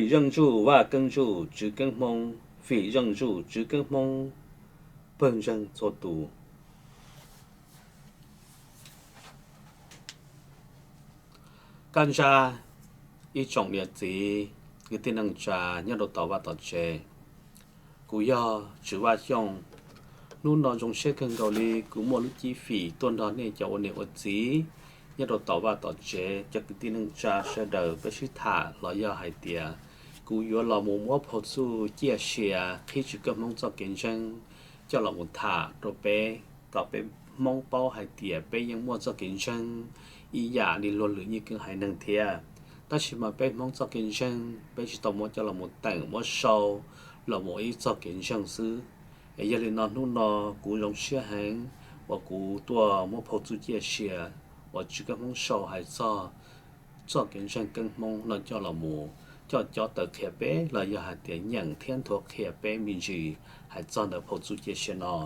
Fim zeej zuj vaj keeb zuj, Tswv Keeb Hmoob. Fim zeej zuj, Tswv Keeb Hmoob pawg ntseeg txhua tus. Kaj ntsab ib tsoom niam txiv kwv tij neej tsa nyob rau tom vaj tom tsev, kuv yog Tswv Vaj Xyooj. Hnub no zoo siab kawg nkaus li kuv muaj lub cib fim tuaj nrog nej cov ua niam ua txiv nyob rau tom vaj tom tsev, cov kwv tij neej tsa sawv daws peb sib tham los yog hais tias kuv yuav los mus muab phau txuj ciaj sia qhib Tswv Keeb Hmoob txoj kev ntseeg coj los mus tham rau peb, kom peb Hmoob paub hais tias peb yeej muaj txoj kev ntseeg ib yam li luag lwm yeej haiv neeg thiab. Tab sis mas peb Hmoob txoj kev ntseeg peb tsis tau muab coj los mus teem muab sau los mus ib txoj kev ntseeg xwb. Es yog li no hnub no kuv zoo siab heev uas kuv tuaj muab phau txuj ciaj sia uas Tswv Keeb Hmoob sau hais txog txoj kev ntseeg Keeb Hmoob no coj los mus coj cob taw qhia peb los yog hais tias nyeem thiab nthuav qhia peb me ntsis hais txog ntawm phau txuj ciaj sia no.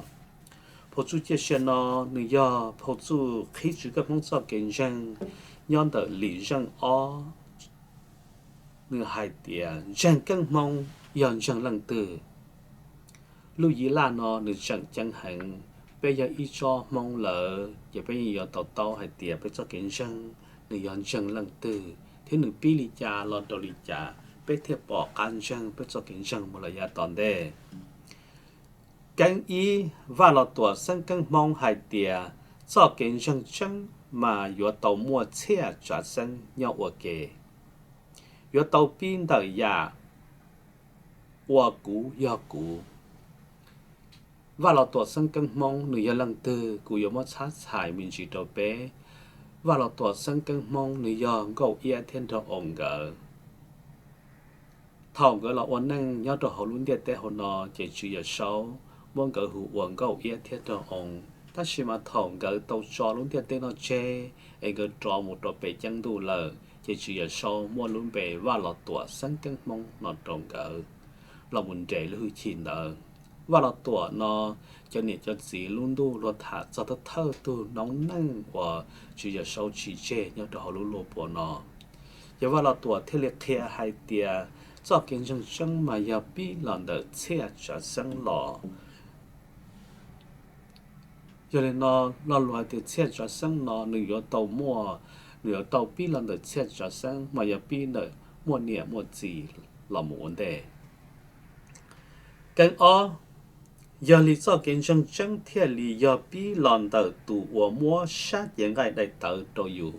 Phau txuj ciaj sia no nws yog phau txuj qhib Tswv Keeb Hmoob txoj kev ntseeg nyob ntawm Lis Zeej ob. Nws hais tias ntseeg Keeb Hmoob yog ntseeg leej twg. Lub yim laj no nws tseem ceeb heev. Peb yog ib tsob Hmoob lawm ces peb yeej yuav tau taub hais tias peb txoj kev ntseeg nws yog ntseeg leej twg thiab nws pib li cas los rau li cas peb thiaj pom qab ntseeg peb txoj kev ntseeg mus lawm yav tom ntej. Keeb ib, Vaj Los Tuam Xeeb Keeb Hmoob hais tias txoj kev ntseeg tseeb mas yuav tau muaj txhiaj tsav xeeb nyob ua ke. Yuav tau pib ntawm yam ua kuv yog kuv. Vaj Los Tuam Xeeb Keeb Hmoob nws yog leej twg, kuv yuav muab txhab txhais me ntsis rau peb. Vaj Los Tuam Xeeb Keeb Hmoob nws yog Nkauj Iab thiab Nraug Oo nkawd. Thaum nkawd los ua neej nyob rau hauv lub ntiaj teb hauv no ces Tswv Yawm Saub muab nkawd hu ua Nkauj Iab thiab Nraug Oo. Tab sis mas thaum nkawd tau tso lub ntiaj teb no tseg es nkawd rov mus rau pem ceeb ntuj lawm ces Tswv Yawm Saub muab lub npe Vaj Los Tuam Xeeb Keeb Hmoob no rau nkawd los mus nres lub hwj chim ntawd. Vaj Los Tuam no cov niam cov txiv lub ntuj luag tham txog thawj thawj tug noob neej uas Tswv Yawm Saub tsim tseg nyob rau hauv lub luag puam no. Ces Vaj Los Tuam thiaj li qhia hais tias txoj kev ntseeg tseeb mas yog pib los ntawm txhiaj tsav xeeb los. Yog li no, lo lus hais tias txhiaj tsav xeeb no nws yuav tau muaj, nws yuav tau pib los ntawm txhiaj tsav xeeb mas yog pib ntawm muaj niam muaj txiv los mus ua ntej. Keeb ob, yog li txoj kev ntseeg tseeb thiaj li yog pib los ntawm tus uas muab sab cev nqaij daim tawv rau yus.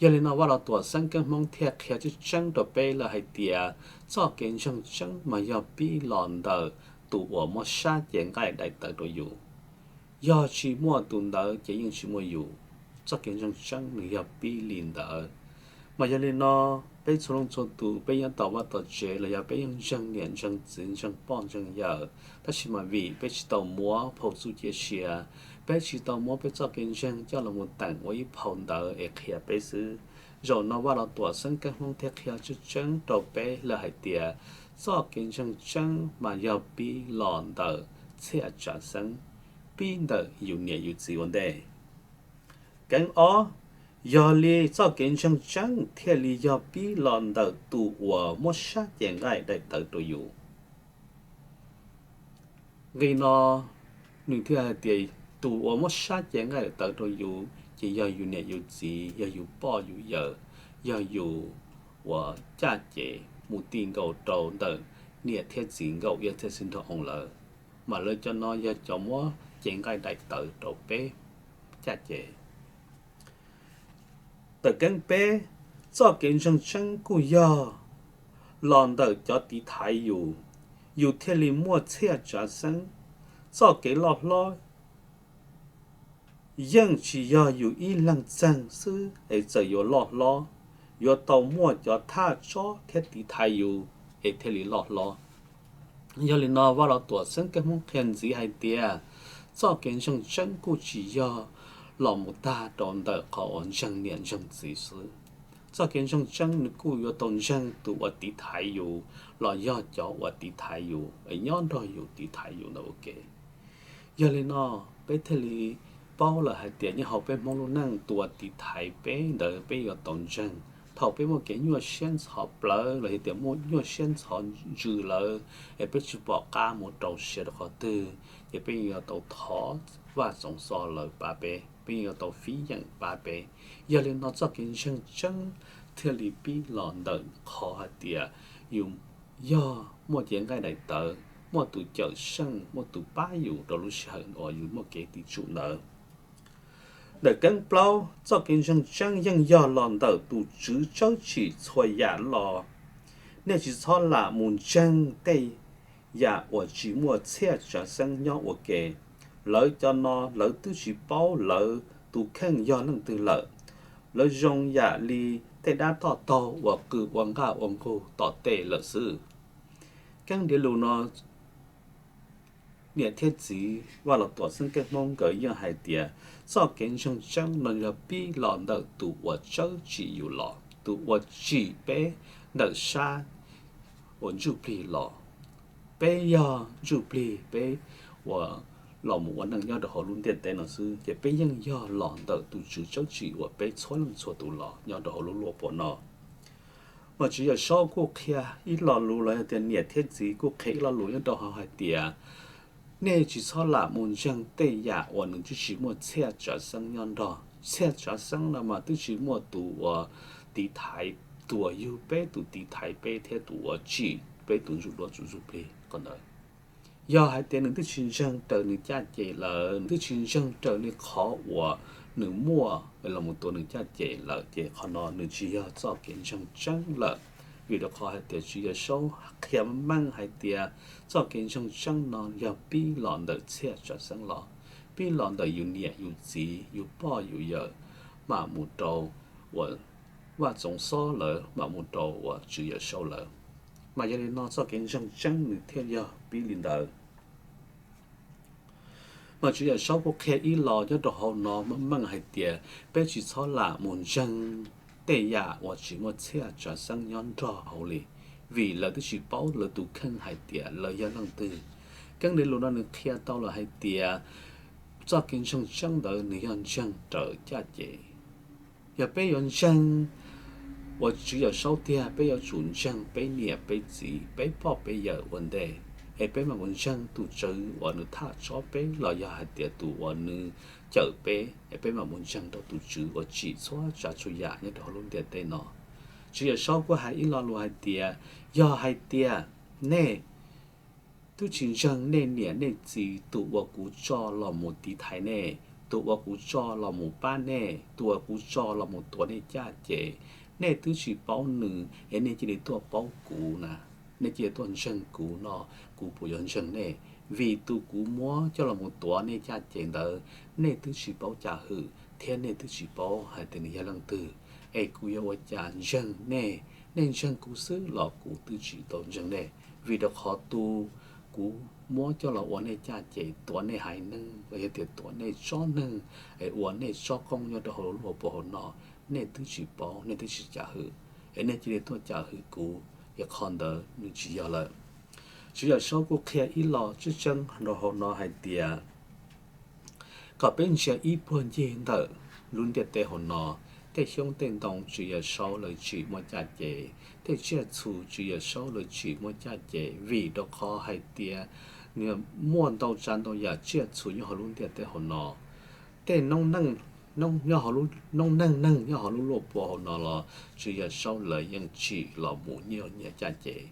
Yog li no Vaj Los Tuam Xeeb Keeb Hmoob thiaj qhia tseeb tseeb rau peb lawm hais tias txoj kev ntseeg tseeb mas yog pib los ntawm tus uas muab sab cev nqaij daim tawv rau yus. Yog tsis muaj tus ntawd ces yeej tsis muaj yus, txoj kev ntseeg tseeb nws yog pib li ntawd. Mas yog li no, peb txhua leej txhua tus peb nyob tom vaj tom tsev los yog peb yeej ntseeg niam ntseeg txiv ntseeg poj ntseeg yawm, tab sis mas vim peb tsis tau muab phau txuj ciaj sia, peb tsis tau muab peb txoj kev ntseeg coj los mus teem ua ib phau ntawv es qhia peb xwb. Zaum no Vaj Los Tuam Xeeb Keeb Hmoob thiaj qhia tseeb tseeb rau peb lawm hais tias txoj kev ntseeg tseeb mas yog pib los ntawm txhiaj tsav xeeb, pib ntawm yus niam yus txiv ua ntej. Keeb ob, yog li txoj kev ntseeg tseeb thiaj li yog pib los ntawm tus uas muab sab cev nqaij daim tawv rau yus. Nqe no nws thiaj hais tias tus uas muab sab cev nqaij daim tawv rau yus ces yog yus niam yus txiv, yog yus poj yus yawm, yog yus uas caj ces mus ti nkaus rau ntawm niam thiab txiv Nkauj Iab thiab Xib Nraug Oo lawm, mas lawv cov no yog cov muab cev nqaij daim tawv rau peb caj ces. Tawm keeb peb, txoj kev ntseeg tseeb kuj yog los ntawm cov tiv thaiv yus, yus thiaj li muaj txhiaj tsav xeeb. Txoj kev loj hlob yeej tsis yog yus ib leeg txeeg xwb es txawm yuav loj hlob, yuav tau muaj cov thaj tsob thiab tiv thaiv yus es thiaj li loj hlob. Yog li no Vaj Los Tuam Xeeb Keeb Hmoob qhia ntxiv hais tias txoj kev ntseeg tseeb kuj tsis yog los mus tag rau ntawm qhov uas ntseeg niam ntseeg txiv xwb. Txoj kev ntseeg tseeb nws kuj yuav tau ntseeg tus uas tiv thaiv yus los yog cov uas tiv thaiv yus es nyob nrog yus tiv thaiv yus ntawd ua ke. Yog li no peb thiaj li paub lawm hais tias nyob hauv peb Hmoob lub neej tus uas tiv thaiv peb ntawd peb yuav tau ntseeg, Thaum peb muaj kev nyuaj siab ntxhov plawv los yog tias muaj nyuaj siab ntxhov ntsws lawm, es peb tsis pom qab mus rau siav rau qhov twg, ces peb yeej yuav tau thov Vaj Txoov Xov lawv pab peb, peb yeej yuav tau fib yeem pab peb. Yog li no txoj kev ntseeg tseeb thiaj li pib los ntawm qhov hais tias yus yog muaj cev nqaij daim tawv, muaj tus cawm seej, muaj tus pab yus rau lub sij hawm uas yus muaj kev tiv tsum ntawd. Ntawm keeb plaub, txoj kev ntseeg tseeb yeej yog los ntawm tus Tswv tsawb tsim txhua yam los. Nej tsis txhob lam mus ntseeg tej yam uas tsis muaj txhiaj tsav xeeb nyob ua ke. Lawv cov no lawv twb tsis paub lawv tus kheej yog leej twg lawm. Lawv zoo yam li tej dab toj taug uas qw ua nqaj ua nqug tom tej lawm xwb. Keeb ntiav lus no, niam thiab txiv Vaj Los Tuam Xeeb Keeb Hmoob nkawd yeej hais tias txoj kev ntseeg tseeb no yog pib los ntawm tus uas tsawb tsim yus los, tus uas tsim peb ntawm sab uas ntsuj plig los. Peb yog ntsuj plig, peb uas los mus ua neej nyob rau hauv lub ntiaj teb no xwb, ces peb yeej yog los ntawm tus Tswv tsawb tsim uas peb txhua leej txhua tus los nyob rau hauv lub luaj puam no. Mas Tswv Yawm Saub kuj qhia ib lo lus los yog tias niam thiab txiv kuj qhia ib lo lus nyob rau hauv hais tias, nej tsis txhob lam mus ntseeg tej yam uas nws twb tsis muaj txhiaj tsav xeeb nyob nrog. Txhiaj tsav xeeb no mas twb tsis muaj tus uas tiv thaiv, tus uas yug peb, tus tiv thaiv peb thiab tus uas tsim peb tus ntsuj duab tus ntsuj plig qhov ntawd. Yog hais tias nws twb tsis ntseeg raws nws caj ces lawm, nws twb tsis ntseeg raws li qhov uas nws muaj los mus tuav nws caj ces lawm, ces qhov no nws tsis yog txoj kev ntseeg tseeb lawm. Vim rau qhov hais tias Tswv Yawm Saub qhia meej hais tias txoj kev ntseeg tseeb no yog pib los ntawm txhiaj tsav xeeb los, pib los ntawm yus niam yus txiv, yus pog yus yawm, mam mus rau uas Vaj Txoov Xov lawv, mam mus rau uas Tswv Yawm Saub lawv. Mas yog li no txoj kev ntseeg tseeb nws thiaj yog pib li ntawd. Mas Tswv Yawm Saub kuj qhia ib lo nyob rau hauv no meej meej hais tias peb tsis txhob lam mus ntseeg tej yam uas tsis muaj txhiaj tsav xeeb nyob nrog hauv li, vim lawv twb tsis paub lawv tus kheej hais tias lawv yog leej twg. Keeb ntiav lus no nws qhia tau los hais tias txoj kev ntseeg tseeb ntawd nws yog ntseeg raws caj ces. Yog peb yuav ntseeg uas Tswv Yawm Saub tiag, peb yuav tsum ntseeg peb niam peb txiv, peb pog peb yawm ua ntej, es peb mam mus ntseeg tus Tswv uas nws thaj tsob peb los yog hais tias tus uas nws cawm peb, es peb mam mus ntseeg rau tus Tswv uas tsim txhua tsav txhua yam nyob rau hauv lub ntiaj teb no. Tswv Yawm Saub kuj hais ib lo lus hais tias, yog hais tias nej twb tsis ntseeg nej niam nej txiv, tus uas kuv tso los mus tiv thaiv nej, tus uas kuv tso los mus pab nej, tus uas kuv tso los mus tuav nej caj ces, nej twb tsis paub nws es nej cia li tuaj paub kuv na, nej cia li tuaj ntseeg kuv no, kuv puas yuav ntseeg nej? Vim tus kuv muab coj los mus tuav nej caj ces ntawd, nej twb tsis paub cam hwm thiab nej twb tsis paub hais tias nws yog leej twg. Es kuv yuav ua cas ntseeg nej? Nej ntseeg kuv xwb los kuv twb tsis tau ntseeg nej, vim rau qhov tus kuv muab coj los ua nej caj ces tuav nej haiv neeg los yog tias tuav nej tsob neeg, es ua nej tsob koob nyob rau hauv lub luaj puam hauv no, nej twb tsis paub, nej twb tsis cam hwm, es nej cia li tuaj cam hwm kuv, es qhov ntawd nws tsis yog lawm. Tswv Yawm Saub kuj qhia ib lo tseeb tseeb rau hauv no hais tias, kom peb ntsia ib puag ncig ntawm lub ntiaj teb hauv no, tej xyoob tej ntoo Tswv Yawm Saub lawv tsim muaj caj ces, tej tsiaj txhu Tswv Yawm Saub lawv tsim muaj caj ces, vim rau qhov hais tias nws muaj ntau tsav ntau yam tsiaj txhu nyob hauv lub ntiaj teb hauv no. Tej noob neej, noob neej neeg nyob hauv lub luaj puam hauv no los Tswv Yawm Saub lawv yeej tsim los mus nyiaj nyiam caj ces.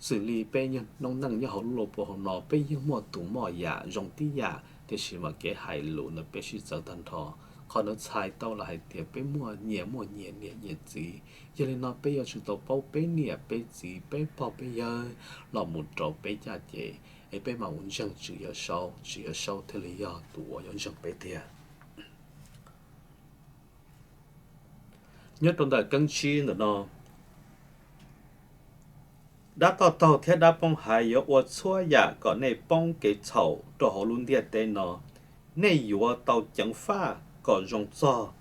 Xws li peb noob neej nyob hauv lub luaj puam hauv no, peb yeej muaj tus moj yam zoo tib yam, tiam sis mas kev hais lus ntawd peb sib txawv tag nrho. Qhov ntawd txhais tau los hais tias peb muaj nyias muaj nyias niam nyias txiv. Yog li no peb yuav tsum tau paub peb niam peb txiv, peb pog peb yawg los mus rau peb caj ces, es peb mam mus ntseeg Tswv Yawm Saub, Tswv Yawm Saub thiaj li yog tus uas yuav ntseeg peb tiag. Nyob rau ntawm keeb tsib ntawm no, dab toj taug thiab dab poob haiv yuav ua txhua yam kom nej poob kev txhaum rau hauv lub ntiaj teb no. Nej yuav tau ceev faj kom zoo txog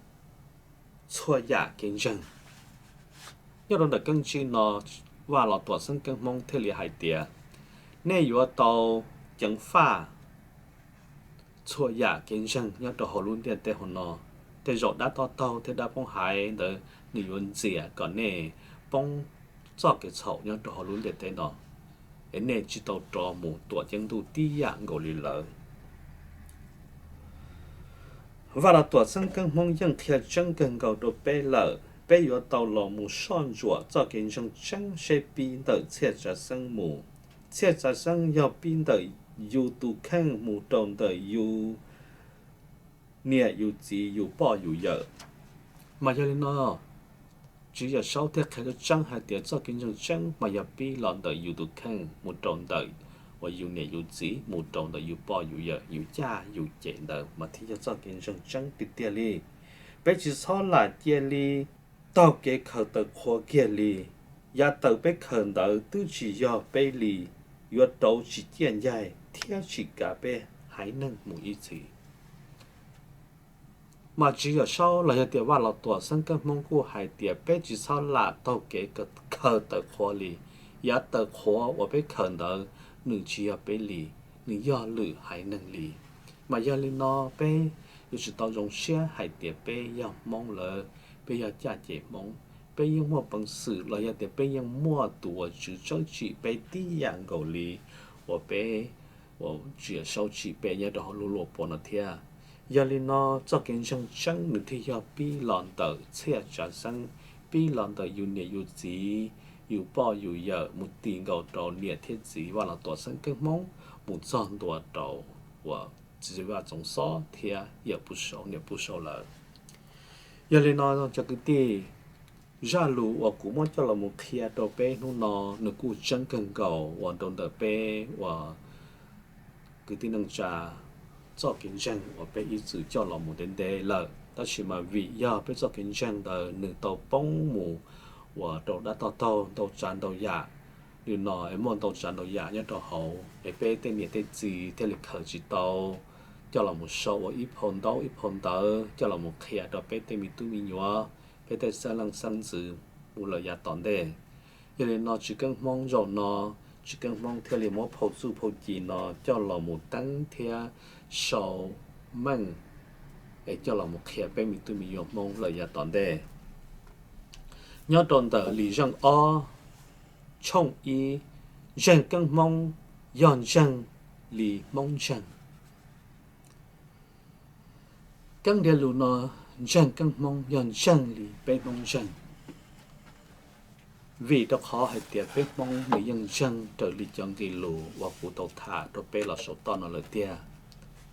txhua yam kev ntseeg. Nyob rau ntawm keeb tsib no, Vaj Los Tuam Xeeb Keeb Hmoob thiaj li hais tias, nej yuav tau ceev faj txhua yam kev ntseeg nyob rau hauv lub ntiaj teb hauv no. Tej zaum dab toj taug thiab dab poob haiv ntawd nws yuav ntxias kom nej poob txoj kev txhaum nyob rau hauv lub ntiaj teb no, es nej tsis tau rov mus tuam ceeb ntuj tib yam nkaus li lawm. Vaj Los Tuam Xeeb Keeb Hmoob yeej qhia tseeb kawg nkaus rau peb lawm, peb yuav tau los mus soj ntsuam txoj kev ntseeg tseeb seb pib ntawm txhiaj tsav xeeb mus. Txhiaj tsav xeeb yog pib ntawm yus tus kheej mus rau ntawm yus niam yus txiv yus poj yus yawm. Mas yog li no, Tswv Yawm Saub thiaj qhia tseeb hais tias txoj kev ntseeg tseeb mas yog pib los ntawm yus tus kheej mus rau ntawm uas yus niam yus txiv, mus rau ntawm yus poj yus yawm, yus caj yus cem ntawd mas thiaj yog txoj kev ntseeg tseeb tiag tiag li. Peb tsis txhob lam cia li taug kev khaws taws qhua kiag li. Yav tawm peb khaws ntawd twb tsis yog peb li, yuav rauv tsis ciaj ncaig thiab tsis kav peb haiv neeg mus ib txhis. Mas Tswv Yawm Saub los yog tias Vaj Los Tuam Xeeb Keeb Hmoob kuj hais tias peb tsis txhob lam taug kev khaws taws qhua li. Yav taws qhua uas peb khaws ntawd nws tsis yog peb li, nws yog lwm haiv neeg li. Mas yog li no peb yuav tsum tau zoo siab hais tias peb yog Hmoob lawm, peb yog caj ces Hmoob, peb yeej muaj peev xwm los yog tias peb yeej muaj tus uas Tswv tshawb tsim peb tib yam nkaus li uas peb, uas Tswv Yawm Saub tsim peb nyob rau hauv lub luag pov no thiab. Yog li no txoj kev ntseeg tseeb nws thiaj yog pib los ntawm txhiaj tsav xeeb, pib los ntawm yus niam yus txiv, yus poj yus yawm mus ti nkaus rau niam thiab txiv Vaj Los Tuam Xeeb Keeb Hmoob, mus txog ntua rau uas txiv Vaj Txoov Xob thiab yawm Pub Saub niam Pub Saub lawm. Yog li no cov kwv tij, zaj lus uas kuv muab coj los mus qhia rau peb hnub no nws kuj tseeb kawg nkaus uas rau ntawm peb uas kwv tij neej tsa txoj kev ntseeg uas peb ib txwm coj los mus ntev ntev lawm, tab sis mas vim yog peb txoj kev ntseeg ntawd nws tau poob mus uas rau dab toj taug ntau tsav ntau yam li no es muaj ntau tsav ntau yam nyob rau hauv es peb tej niam tej txiv thiaj li khaws tsis tau coj los mus sau ua ib phau ntaub ib phau ntawv coj los mus qhia rau peb tej me tub me nyuam, peb tej xeeb leej xeeb ntxwv mus lawm yav tom ntej. Yog li no Tswv Keeb Hmoob zaum no, Tswv Keeb Hmoob thiaj li muab phau txuj phau ci no coj los mus teeb thiab sau meej es coj los mus qhia peb me tub me nyuam Hmoob lawm yav tom ntej. Nyob rau ntawm Lis Zeej ob, tshooj ib, ntseeg Keeb Hmoob yog ntseeg li Hmoob ntseeg. Keeb ntiav lus no, ntseeg Keeb Hmoob yog ntseeg li peb Hmoob ntseeg. Vim rau qhov hais tias peb Hmoob nws yeej ntseeg raws li cov nqe lus uas kuv tau tham rau peb los saum toj no lawm tiag,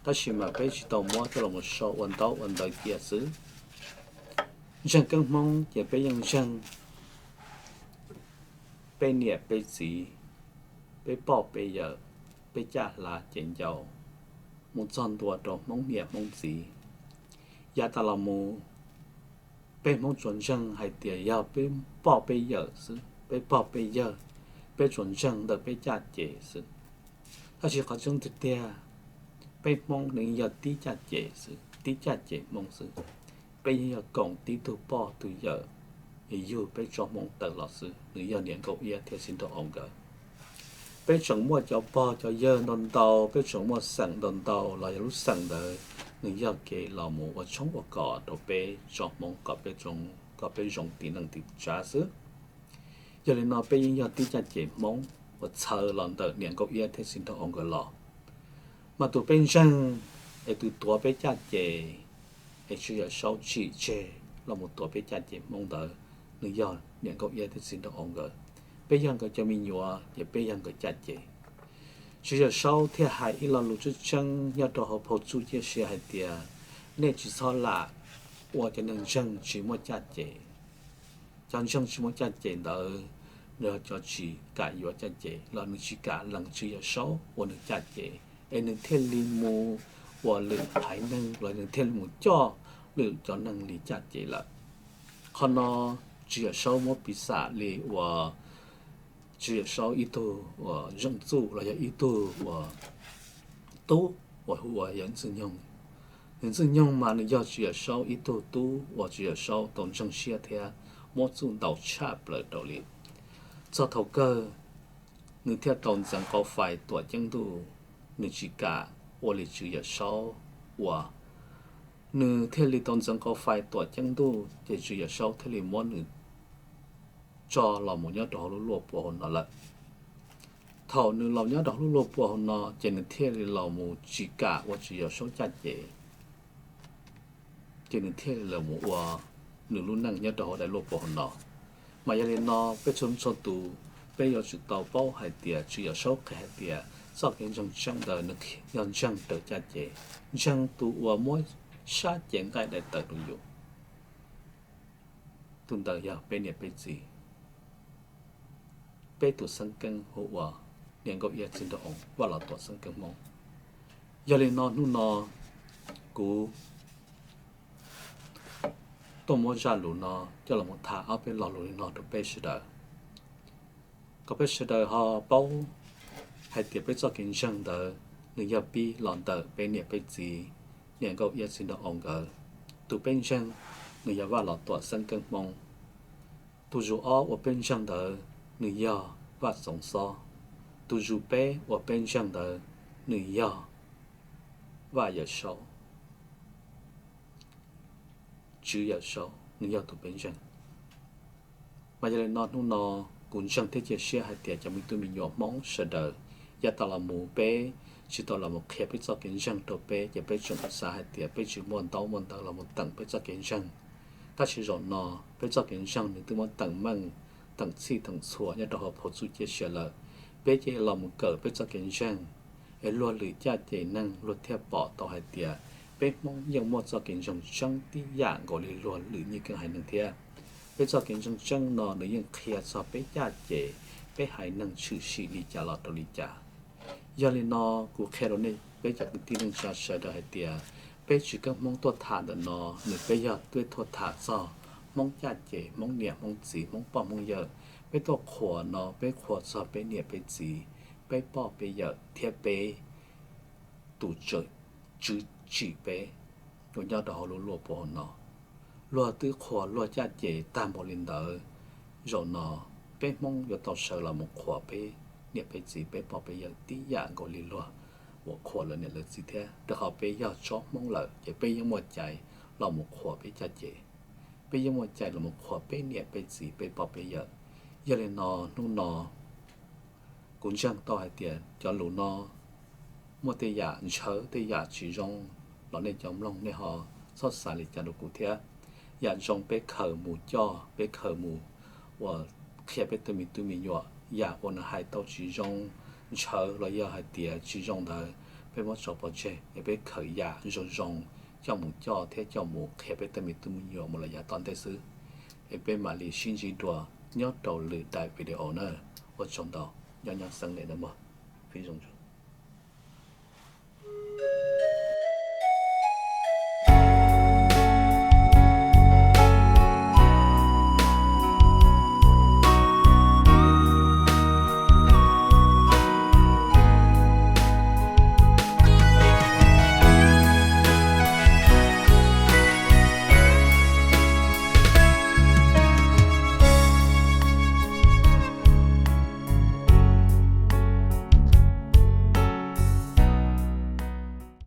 tab sis mas peb tsis tau muab coj los sau ua ntaub ua ntawv cia xwb. Ntseeg Keeb Hmoob ces peb yeej ntseeg peb niam peb txiv, peb poj peb yawm, peb caj hlav ces ncau, mus txog ntua rau Hmoob niam Hmoob txiv. Yav tas los mus, peb Hmoob tsuas ntseeg hais tias yog peb poj peb yawm xwb, peb pog peb yawg, peb tsuas ntseeg ntawm peb caj ces xwb. Tab sis qhov tseeb tiag tiag, peb Hmoob nws yog tib caj ces xwb, tib caj ces Hmoob xwb. Peb yeej yog koom tib tug pog tug yawm, yug peb tsoom Hmoob tawm los xwb, nws yog niam nkauj iab thiab xib nraug au nkawd. Peb tseem muaj cov pog cov yawg ntau ntau, peb tseem muaj xeem ntau ntau los yog lub xeem ntawd nws yog kev los mus ua tshoob ua kos rau peb tsoom Hmoob kom peb zoo tim neej tim tsav xwb. Yog li no peb yeej yog tib caj ces Hmoob uas txhawv los ntawm niam nkauj iab thiab xib nraug au nkawd los. Mas tus peb ntseeg es tus tuav peb caj ces, es Tswv Yawm Saub tsim tseg los mus tuav peb caj ces Hmoob ntawd, nws yog niam nkauj iab thiab xib nraug au nkawd. Peb yog nkawd cov me nyuam ces peb yog nkawd caj ces. Tswv Yawm Saub thiaj hais ib lo lus tseeb tseeb nyob rau hauv phau txuj ciaj sia hais tias, nej tsis txhob lam ua cov neeg ntseeg tsis muaj caj ces. Cov ntseeg tsis muaj caj ces ntawd, nws yog cov tsis kam yuav caj ces los nws tsis kam lees Tswv Yawm Saub ua nws caj ces, es nws thiaj li mus ua lwm haiv neeg los nws thiaj li mus coj lwm cov neeg li caj ces lawm. Qhov no Tswv Yawm Saub muab piv xam li uas Tswv Yawm Saub ib tug uas zeej txuj los yog ib tug uas tub uas hu ua Yawm Ntxwg Nyoog. Yawm Ntxwg Nyoog mas nws yog Tswv Yawm Saub ib tug tub uas Tswv Yawm Saub tau ntseeg siab thiab muab txuj ntau tshaj plaws rau li. Txog thaum kawg nws thiaj tau ntxeev qauv fais tuam ceeb ntuj, nws tsis kam ua li Tswv Yawm Saub ua. Nws thiaj li tau ntxeev qau fais tuam ceeb ntuj, ces Tswv Yawm Saub thiaj li muab nws tso los mus nyob rau hauv lub luaj puas hauv no lawm. Thaum nws los nyob rau hauv lub luaj puas hauv no, ces nws thiaj li los mus tsis kam ua Tswv Yawm Saub caj ces, ces nws thiaj li los mus ua nws lub neej nyob rau hauv daim luaj puas hauv no. Mas yog li no peb txhua txhua tus, peb yuav tsum tau paub hais tias Tswv Yawm Saub qhia hais tias txoj kev ntseeg tseeb ntawd nws yog ntseeg raws caj ces, ntseeg tus uas muab sab cev nqaij daim tawv rau yus. Tus ntawd yog peb niam peb txiv, peb tus xeeb keeb hu ua niam Nkauj Iab Txiv Nraug Oo Vaj Los Tuam xeeb keeb Hmoob. Yog li no hnub no kuv tuaj muab zaj lus no coj los mus tham ob peb lo lus li no rau peb sawv daws, kom peb sawv daws ho paub hais tias peb txoj kev ntseeg ntawd nws yog pib los ntawm peb niam peb txiv, niam Nkauj Iab Txiv Nraug Oo nkawd. Tus peb ntseeg nws yog Vaj Los Tuam xeeb keeb Hmoob. Tus zus ob uas peb ntseeg ntawd nws yog Vaj Txoov Xob. Tus zus peb uas peb ntseeg ntawd nws yog Vaj Yawm Saub, Tswv Yawm Saub, nws yog tus peb ntseeg. Mas yog li no hnub no kuv ntseeg thiab cia siab hais tias cov me tub me nyuam Hmoob sawv daws yav tas los mus peb tsis tau los mus qhia peb txoj kev ntseeg rau peb, ces peb tseem xav hais tias peb tsis muaj ntaub muaj ntawv los mus teem peb txoj kev ntseeg. Tab sis zaum no peb txoj kev ntseeg nws twb muab teem meej, teem txhij teem txhua nyob rau hauv phau txuj ciaj sia lawm. Peb cia li los mus kawm peb txoj kev ntseeg, es luag lwm caj ces neeg luag thiaj pom tau hais tias peb Hmoob yeej muaj txoj kev ntseeg tseeb tib yam nkaus li luag lwm nyiaj keeb haiv neeg thiab. Peb txoj kev ntseeg tseeb no nws yeej qhia txog peb caj ces, peb haiv neeg tshwm sim li cas los rau li cas. Yog li no kuv qhia rau nej peb cov kwv tij neej tsa sawv daws hais tias peb tsis keeb Hmoob tuaj tham ntawm no, nws peb yog tuaj tham txog Hmoob caj ces, Hmoob niam Hmoob txiv, Hmoob poj Hmoob yawm. Peb tuaj qhuas no peb qhuas txog peb niam peb txiv, peb poj peb yawm thiab peb tus tswv tsim peb uas nyob rau hauv lub luaj puas hauv no. Luag twb qhuas luag caj ces tag npaum li ntawd, zaum no peb Hmoob yuav tau sawv los mus qhuas peb niam peb txiv, peb poj peb yawm tib yam nkaus li luag uas qhuas lawv niam lawv txiv thiab. Rau qhov peb yog tsob Hmoob lawm ces peb yeej muaj cai los mus qhuas peb caj ces, peb yeej muaj cai los mus qhuas peb niam peb txiv, peb poj peb yawm. Yog li no hnub no kuv ntseeg tau hais tias cov lus no muaj tej yam ntshaw tej yam tsis zoo los nej cov mloog nej ho txhob xav li cas rau kuv thiab. Yam zoo peb khaws mus coj, peb khaws mus ua qhia peb tej me tub me nyuam. Yam uas nws hais tau tsis zoo, ntshaw los yog hais tias tsis zoo ntawd, peb muab tso pov tseg es peb khaws yam zoo zoo coj mus coj thiab coj mus qhia peb tej me tub me nyuam mus lawm yav tom ntej xwb. Es peb mam li sib ntsib dua nyob rau lwm daim video na. Ua tsaug ntau, nyob nyob xeeb ntawm no mog, peb zoo.